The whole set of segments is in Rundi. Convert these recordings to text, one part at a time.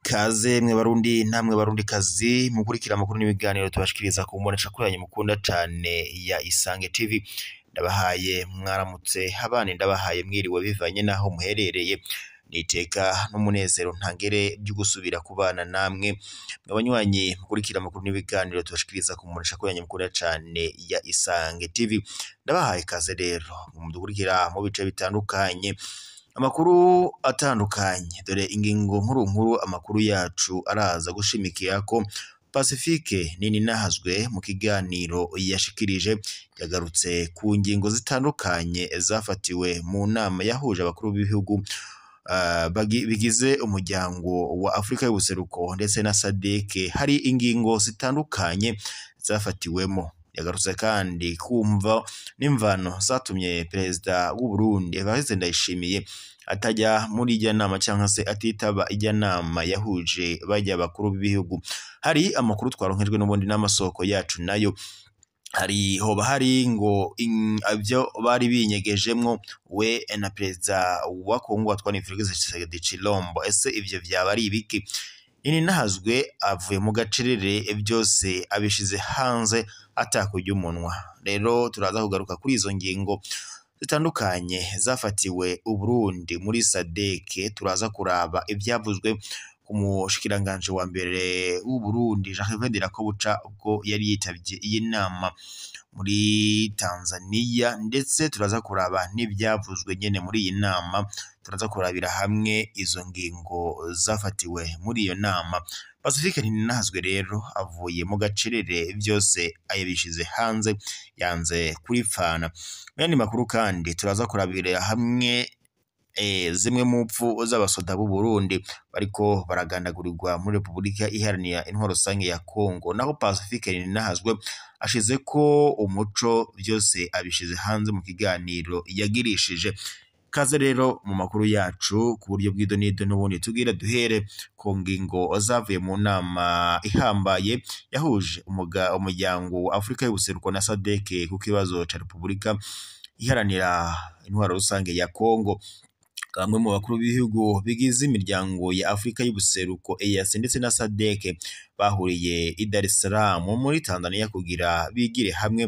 Kaze mwe Barundi namwe Barundi kazi mukurikira amakuru n'ibiganiro tubashikiriza ku mbonesha kuri yanyu mukunda cane ya Isange TV. Ndabahaye mwaramutse habane, ndabahaye mwiriwe bivanye naho muherereye. Niteka n'umunezero ntangere byo gusubira kubana namwe abanywanyi mukurikira amakuru n'ibiganiro tubashikiriza ku mbonesha kuri yanyu mukunda cane ya Isange TV. Ndabahaye kaze rero mudukurikira mu bice bitandukanye, amakuru atandukanye. Dore ingingo nkuru nkuru amakuru yacu araza gushimikira ko Pacifique Nininahazwe mu kiganiro yashikirije yagarutse ku ngingo zitandukanye zafatiwe mu nama yahuje abakuru b'ibihugu bigize umuryango wa Afrika y'ubuseruko ndetse na SADC. Hari ingingo zitandukanye zafatiwemo. Yagarutse kandi kumva n'imvano zatumye perezida w'u Burundi Evariste Ndayishimiye atajya muri ijya nama cyangwa se atitaba ijya nama yahuje bajya bakuru b'ibihugu. Hari amakuru twaronkejwe n'ubundi n'amasoko yacu nayo hari hoba hari ngo ibyo bari binyegejemwo we na perezida wa Kongo Antoine Felix Tshisekedi Tshilombo. Ese ivyo vyaba ari ibiki? Nininahazwe avuye mu gacerere byose abishize hanze atakurya umunwa. Rero turaza kugaruka kuri izo ngingo zitandukanye zafatiwe Uburundi muri SADC. Turaza kuraba ivyavuzwe ku mushikiranganje wa mbere w'Uburundi Jacques Ndirakobuca ubwo yari yitavye iyi nama muri Tanzania, ndetse turaza kuraba n'ivyavuzwe nyene muri iyi nama. Turaza kurabira hamwe izo ngingo zafatiwe muri iyo nama. Pacifique Nininahazwe rero avuye mu gacerere byose ayabishize hanze, yanze kuripfana. Mu yandi makuru kandi turaza kurabira hamwe zimwe mu mpfu z'abasoda b'u Burundi bariko baragandagurirwa muri Repubulika Iharanira Intwaro Rusange ya Kongo. Naho Pacifique Nininahazwe ashize ko umuco byose abishize hanze mu kiganiro yagirishije. Kaze rero mu makuru yacu ku buryo bw'idonido n'ubundi tugira duhere ku ngingo zavuye mu nama ihambaye yahuje umuryango wa Afrika y'ubuseruko na SADC ku kibazo ca Repubulika Iharanira Intwaro Rusange ya Kongo. Bamwe mu bakuru b'ibihugu bigize imiryango ya Afrika y'ubuseruko EAC ndetse na SADC bahuriye i Dar es Salaam muri Tanzania kugira bigire hamwe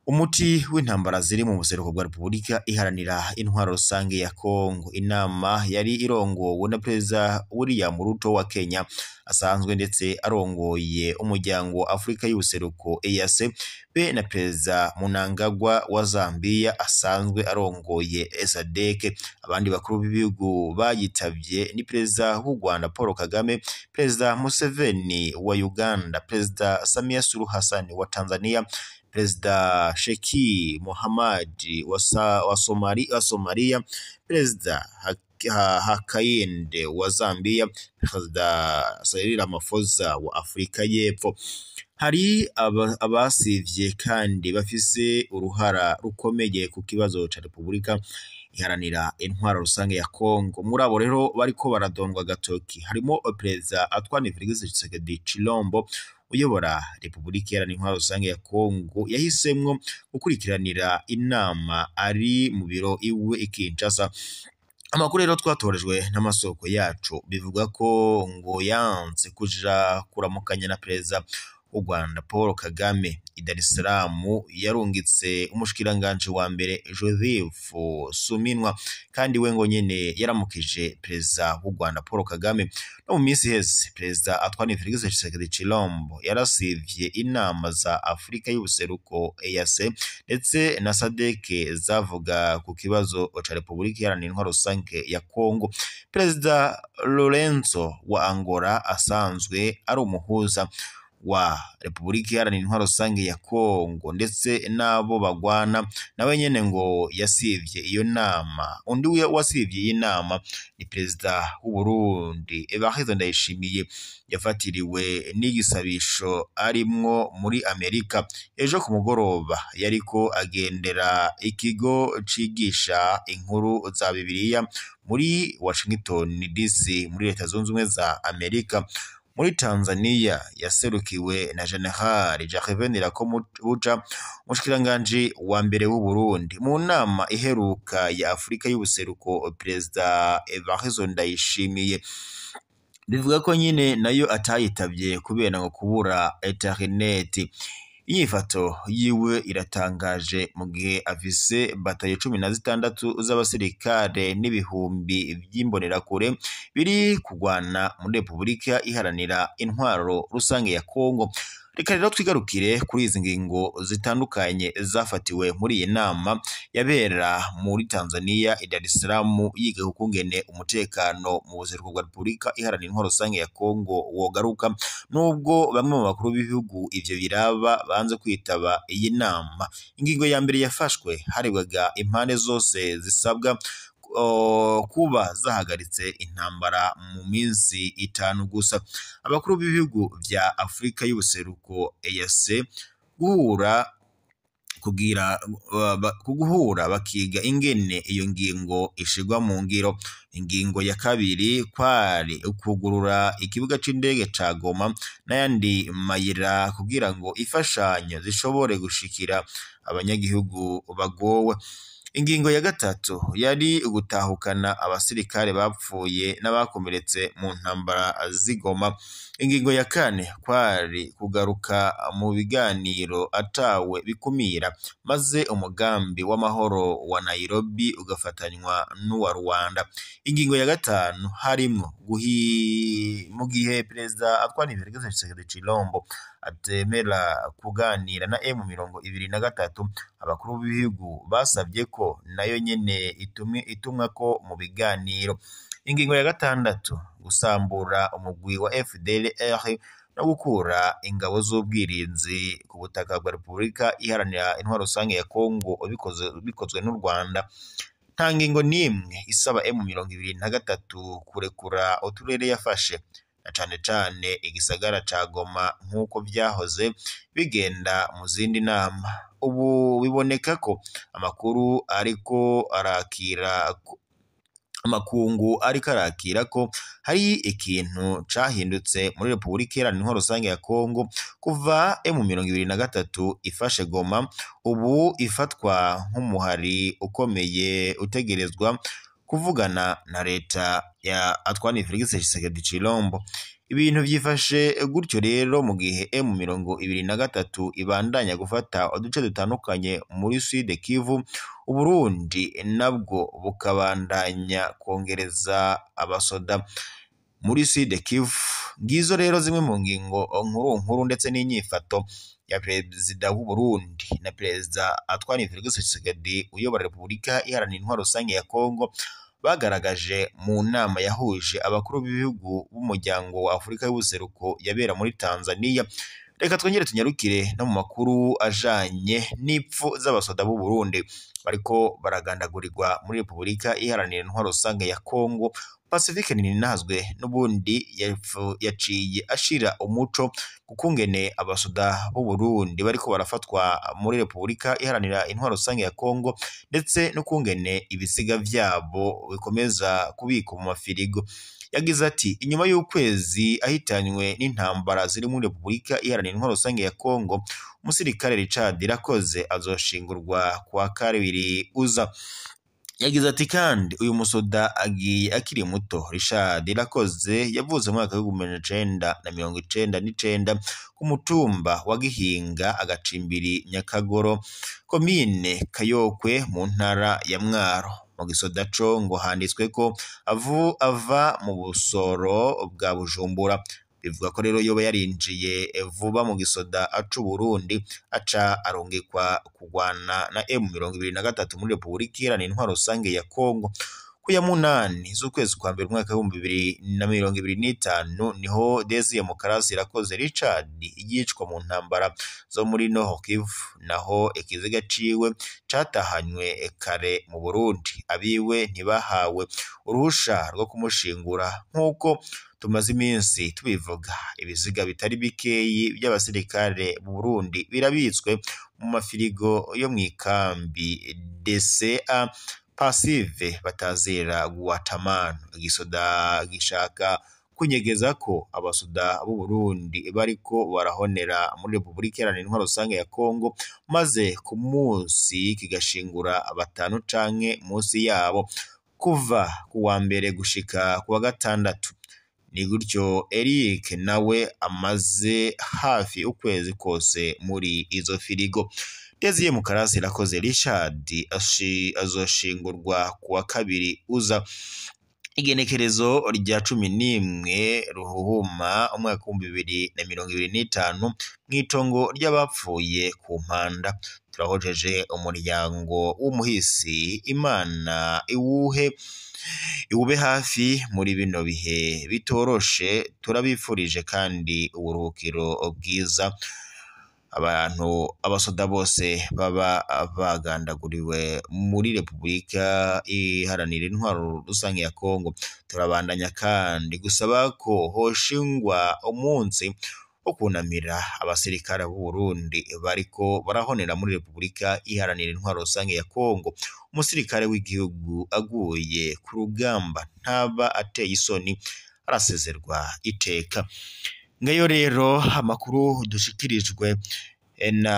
umuti w'intambara ziri mu buseruko bwa Repubulika Iharanira Intwaro Rusange ya Kongo. Inama yari irongowe na Perezida William Ruto wa Kenya asanzwe ndetse arongoye umuryango wa Afrika y'ubuseruko EAC, be na Perezida Mnangagwa wa Zambia asanzwe arongoye SADC. Abandi bakuru b'ibihugu bayitavye ni Perezida w'u Rwanda Paul Kagame, Perezida Museveni wa Uganda, Perezida Samia Suluhu Hassan wa Tanzania, Perezida Sheki Mohamad wa Somalia, Perezida Hakainde wa Zambia, Perezida Cyril Ramaphosa wa Afrika y'Epfo. Hari abasivye kandi bafise uruhara rukomeye ku kibazo ca Repubulika Iharanira Intwaro Rusange ya Kongo. Muri abo rero bariko baradondwa gatoki harimo Perezida Antoine Felix Tshisekedi Tshilombo uyobora Repubulika Iharanira Intwaro Rusange ya Kongo, yahisemwo gukurikiranira inama ari mu biro iwe i Kinshasa. Amakuru rero twatorejwe n'amasoko yacu bivuga ko ngo yanze kuja kuramukanya na Perezida w'u Rwanda Paul Kagame i Dar es Salaam. Yarungitse umushikiranganje wa mbere Joseph Suminwa, kandi we ngo nyene yaramukije Perezida w'u Rwanda Paul Kagame. No mu minsi iheze Perezida Antoine Felix Tshisekedi Tshilombo yarasivye inama za Afrika y'ubuseruko EAC ndetse na SADC zavuga ku kibazo ca Repubulika Iharanira Intwaro Rusange ya Kongo. Perezida Lorenzo wa Angola asanzwe ari umuhuza wa Repubulika Iharanira Intwaro Rusange ya Kongo ndetse n'abo bagwana, nawe nyene ngo yasivye iyo nama. Undi wasivye iyi nama ni Perezida w'u Burundi Evariste Ndayishimiye, yafatiriwe n'igisabisho arimwo muri Amerika. Ejo ku mugoroba yariko agendera ikigo cigisha inkuru za Bibiliya muri Washington DC muri Leta Zunze Ubumwe za Amerika. Muri Tanzania yaserukiwe na General Gervais Ndirakobuca, umushikiranganji wa mbere w'u Burundi. Mu nama iheruka ya Afrika y'ubuseruko, Perezida Evariste Ndayishimiye bivuga ko nyine nayo atayitavye kubera ngo kubura interineti. Inyifato yiwe iratangaje mu gihe afise batayo 16 z'abasirikare n'ibihumbi vy'imbonerakure biri kugwana muri Repubulika Iharanira Intwaro Rusange ya Kongo. Reka rero twigarukire kuri izi ngingo zitandukanye zafatiwe muri iyi nama yabera muri Tanzania i Dar es Salaam, yiga kukungene umutekano mu buseruko bwa Repubulika Iharanira Intwaro Rusange ya Kongo wogaruka, nubwo bamwe mu bakuru b'ibihugu ivyo biraba banze kwitaba iyi nama. Ingingo ya mbere yafashwe harebwaga impande zose zisabwa kuba zahagaritse intambara mu minsi 5 gusa. Abakuru b'ibihugu vya Afrika y'ubuseruko EAC guhura kuguhura bakiga ingene iyo ngingo ishigwa mu ngiro. Ingingo ya kabiri kwari ukugurura ikibuga c'indege ca Goma n'ayandi mayira kugira ngo ifashanyo zishobore gushikira abanyagihugu bagowe. Ingingo ya gatatu yari ugutahukana abasirikare bapfuye n'abakomeretse mu ntambara z'Igoma. Ingingo ya kane kwari kugaruka mu biganiro atawe bikumira, maze umugambi w'amahoro wa Nairobi ugafatanywa n'uwa Rwanda. Ingingo ya gatanu harimwo mu gihe Perezida Antoine Felix Tshisekedi Tshilombo atemera kuganira na M23, abakuru b'ibihugu basabye ko nayo nyene itumwa ko mu biganiro. Ingingo ya gatandatu gusambura umugwi wa FDLR no gukura ingabo z'ubwirinzi ku butaka bwa Repubulika Iharanira Intwaro Rusange ya Kongo bikozwe n'u Rwanda. Nta ngingo n'imwe isaba M23 kurekura uturere yafashe, na cane cane igisagara ca Goma nk'uko vyahoze bigenda mu zindi nama. Ubu biboneka ko amakuru ariko arakira amakungu ariko arakira ko hari ikintu cahindutse muri Repubulika Iharanira Intwaro Rusange ya Kongo kuva M23 ifashe Goma, ubu ifatwa nk'umuhari ukomeye utegerezwa kuvugana na leta ya Antoine Felix Tshisekedi Tshilombo. Ibintu vyifashe gutyo rero mu gihe M23 ibandanya gufata uduce dutandukanye muri Sud Kivu, Uburundi nabwo bukabandanya kongereza abasoda muri Sud Kivu. Ngizo rero zimwe mu ngingo nkuru nkuru ndetse n'inyifato ya Perezida w'u Burundi na Perezida Antoine Felix Tshisekedi uyobora Repubulika Iharanira Intwaro Rusange ya Kongo bagaragaje mu nama yahuje abakuru b'ibihugu b'umuryango wa Afrika y'ubuseruko yabera muri Tanzania. Reka twongere tunyarukire no mu makuru ajanye n'ipfu z'abasoda b'u Burundi bariko baragandagurirwa muri Repubulika Iharanira Intwaro Rusange ya Kongo. Pacifique Nininahazwe n'ubundi yaciye ashira umuco kukungene abasoda b'u Burundi bariko barafatwa muri Repubulika Iharanira Intwaro Rusange ya Kongo, ndetse n'ukungene ibisiga vyabo bikomeza kubikwa mu mafirigo. Yagize ati inyuma y'ukwezi ahitanywe n'intambara ziri muri Repubulika Iharanira Intwaro Rusange ya Kongo, umusirikare Richard Irakoze azoshingurwa kuwa kabiri uza. Yagize ati kandi uyu musoda agiye akiri muto. Richard Irakoze yavuze mu mwaka w'igihumbi 1999 ku mutumba wa Gihinga agacimbiri Nyakagoro, komine Kayokwe mu ntara ya Mwaro. Mu gisoda co ngo handitswe ko ava mu busoro bwa Bujumbura. Bivuga ko rero yoba yarinjiye vuba mu gisoda aca Burundi, aca arungikwa kugwana na M23 muri Repubulika Iharanira Intwaro Rusange ya Kongo. Ku ya 8 z'ukwezi kwa mbere umwaka w'ibihumbi 2025 niho Desi Mukarasi Irakoze Richard yicwa mu ntambara zo muri Nord Kivu, naho ikiziga ciwe catahanywe kare mu Burundi. Abiwe ntibahawe uruhusha rwo kumushingura nk'uko tumaze iminsi tubivuga. Ibiziga bitari bikeyi by'abasirikare mu Burundi birabitswe mu mafirigo yo mw'ikambi DCA Passive batazira Guatemala. Igisoda gishaka kunyegeza ko abasoda b'u Burundi bariko barahonera muri Repubulika Iharanira Intwaro Rusange ya Kongo, maze ku munsi kigashingura batanu canke munsi yabo kuva ku wa mbere gushika ku wa gatandatu. Ni gutyo Eric nawe amaze hafi ukwezi kose muri izo firigo. Desire Mukarasi Irakoze Richard azoshingurwa ku wa kabiri uza, igenekerezo rya 11 Ruhuhuma umwaka 2025, mw'itongo ry'abapfuye ku Mpanda. Turahojeje umuryango w'umuhisi, Imana iwuhe iwube hafi muri bino bihe bitoroshe. Turabifurije kandi uburuhukiro bwiza abantu abasoda bose baba bagandaguriwe muri Repubulika Iharanira Intwaro Rusange ya Kongo. Turabandanya kandi gusaba ko hoshingwa umunsi wo kunamira abasirikare b'u Burundi bariko barahonera muri Repubulika Iharanira Intwaro Rusange ya Kongo. Umusirikare w'igihugu aguye ku rugamba ntaba ateye isoni, arasezerwa iteka. Ngayo rero amakuru dushikirijwe na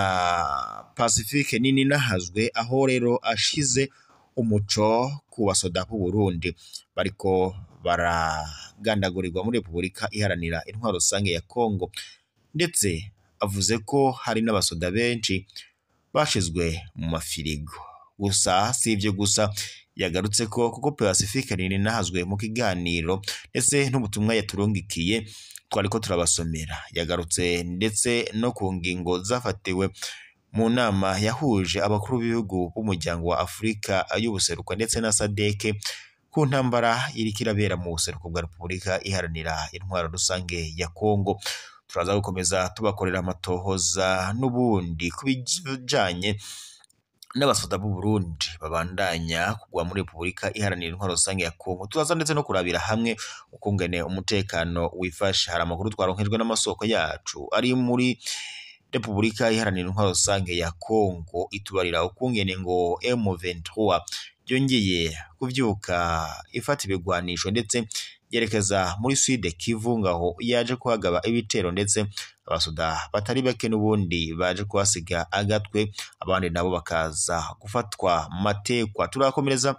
Pacifique Nini Nahazwe, aho rero ashize umuco ku basoda b'u Burundi bariko baragandagurirwa muri Repubulika Iharanira Intwaro Rusange ya Kongo, ndetse avuze ko hari n'abasoda benshi bashizwe mu mafirigo. Gusa si ivyo gusa yagarutse ko, kuko Pacifique Nini Nahazwe mu kiganiro ndetse n'ubutumwa yaturungikiye twariko turabasomera, yagarutse ndetse no ku ngingo zafatiwe mu nama yahuje abakuru b'ibihugu b'umuryango wa Afurika y'ubuseruko ndetse na SADC ku ntambara iriko irabera mu buseruko bwa Repubulika Iharanira Intwaro Rusange ya Kongo. Turaza gukomeza tubakorera amatohoza n'ubundi ku bijanye n'abasoda b'u Burundi babandanya kugwa muri Repubulika Iharanira Intwaro Rusange ya Kongo. Turaza ndetse no kurabira hamwe ukungene umutekano wifashe. Hari amakuru twaronkejwe n'amasoko yacu ari muri Repubulika Iharanira Intwaro Rusange ya Kongo, itubarira ukungene ngo M23 yongeye kuvyuka ifata ibigwanisho ndetse yerekeza muri Sud Kivu, ngaho yaje kuhagaba ibitero, ndetse abasoda batari bake n'ubundi baje kuhasiga agatwe, abandi nabo bakaza gufatwa matekwa. Turakomereza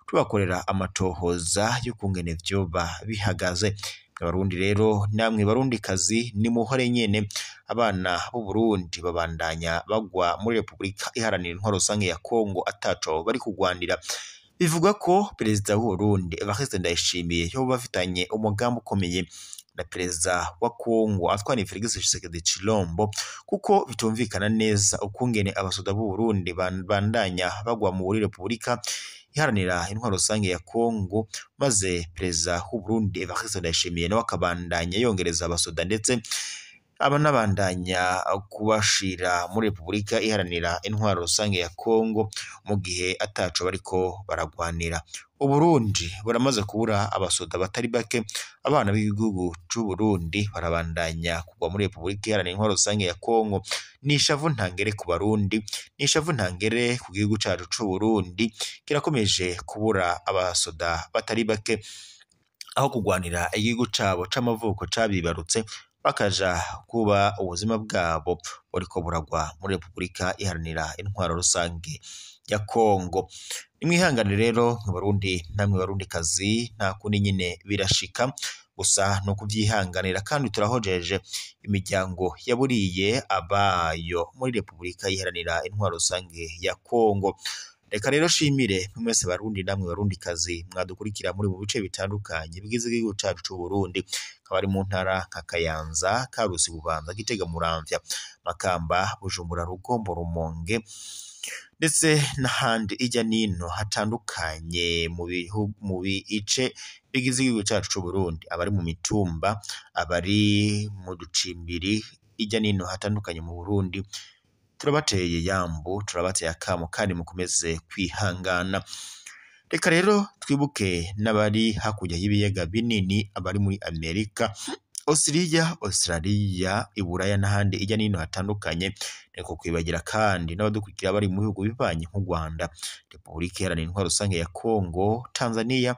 tubakorera amatohoza y'ukungene vyoba bihagaze. Abarundi rero namwe barundi kazi nimuhore nyene, abana b'u Burundi babandanya bagwa muri Repubulika Iharanira Intwaro Rusange ya Kongo ataco bari kugwanira. Bivugwa ko perezida w'u Burundi Evariste Ndayishimiye yoba bafitanye umugambi ukomeye na perezida wa Kongo Antoine Felix Tshisekedi Tshilombo, kuko bitumvikana neza ukungene abasoda b'u Burundi bandanya bagwa muri Repubulika Iharanira Intwaro Rusange ya Kongo, maze perezida w'u Burundi Evariste Ndayishimiye nawe akabandanya yongereza abasoda ndetse abanabandanya kubashira muri Repubulika Iharanira Intwaro Rusange ya Kongo mu gihe ataco bariko baragwanira. Uburundi buramaze kubura abasoda batari bake, abana b'igihugu c'u Burundi barabandanya kugwa muri Repubulika Iharanira Intwaro Rusange ya Kongo. Ni ishavu ntangere ku Barundi, ni ishavu ntangere ku gihugu cacu c'u Burundi kirakomeje kubura abasoda batari bake, aho kugwanira igihugu cabo c'amavuko cabibarutse bakaja kuba ubuzima bwabo buriko buragwa muri Repubulika Iharanira Intwaro Rusange ya Kongo. Nimwihangane rero mwe Barundi namwe Barundi kazi, nta kundi nyine birashika, gusa no kuvyihanganira, kandi turahojeje imiryango yaburiye abayo muri Repubulika Iharanira Intwaro Rusange ya Kongo. Reka rero shimire mwese Barundi namwe Barundi kazi mwadukurikira muri mu bice bitandukanye bigize igihugu cacu c'u Burundi, abari mu ntara nka Kayanza, Karusi, Bubanza, Gitega, Muramvya, Makamba, Bujumbura, Rugombo, Rumonge ndetse n'ahandi ijya nino hatandukanye mu bice bigize igihugu cacu c'u Burundi, abari mu mitumba, abari mu ducimbiri ijya nino hatandukanye mu Burundi, turabateye yambu, turabateye akamo kandi mukomeze kwihangana. Reka rero twibuke n'abari hakurya y'ibiyaga binini, abari muri Amerika, Osiriya, Australia, Iburaya n'ahandi ijya n'ino hatandukanye. Niko kwibagira kandi n'abadukurikira bari mu bihugu bivanye nk'u Rwanda, Repubulika Iharanira Intwaro Rusange ya Kongo, Tanzania,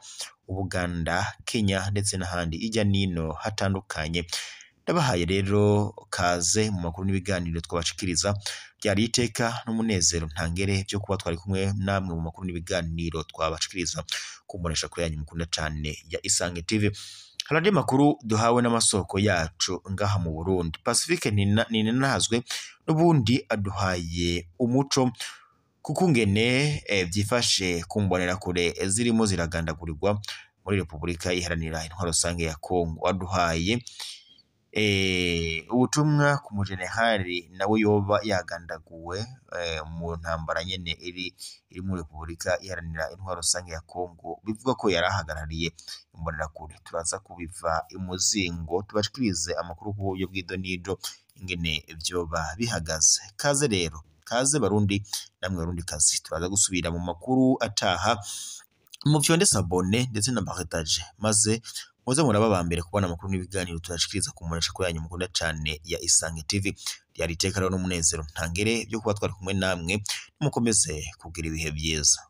Ubuganda, Kenya ndetse n'ahandi ijya n'ino hatandukanye. Ndabahaye rero kaze mu makuru n'ibiganiro twabashikiriza. Byari iteka n'umunezero ntangere byo kuba twari kumwe namwe mu makuru n'ibiganiro twabashikiriza kumbonesha kuri yanyu mukunda cane ya Isange TV. Hari andi makuru duhawe n'amasoko yacu ngaha mu Burundi. Pacifique Ninahazwe n'ubundi aduhaye umuco kukungene vyifashe kumbonera kure zirimo ziragandagurirwa muri Repubulika Iharanira Intwaro Rusange ya Kongo. Aduhaye ubutumwa ku mujenerali nawe yoba yagandaguwe mu ntambara nyene iri muri Repubulika Iharanira Intwaro Rusange ya Kongo, bivuga ko yari ahagarariye imbonerakure. Turaza kubiva imuzingo tubashikirize amakuru ku buryo bw'idonido ingene vyoba bihagaze. Kaze rero, kaze Barundi namwe Barundi kazi, turaza gusubira mu makuru ataha. Mufyonde sabone ndetse na partage, maze muze muraba ba mbere kubona amakuru n'ibiganiro tubashikiriza ku mbonesha kuri yanyu mukunda cane ya Isange TV. Ryari iteka rero n'umunezero ntangere byo kuba twari kumwe namwe, mukomeze kugira ibihe byiza.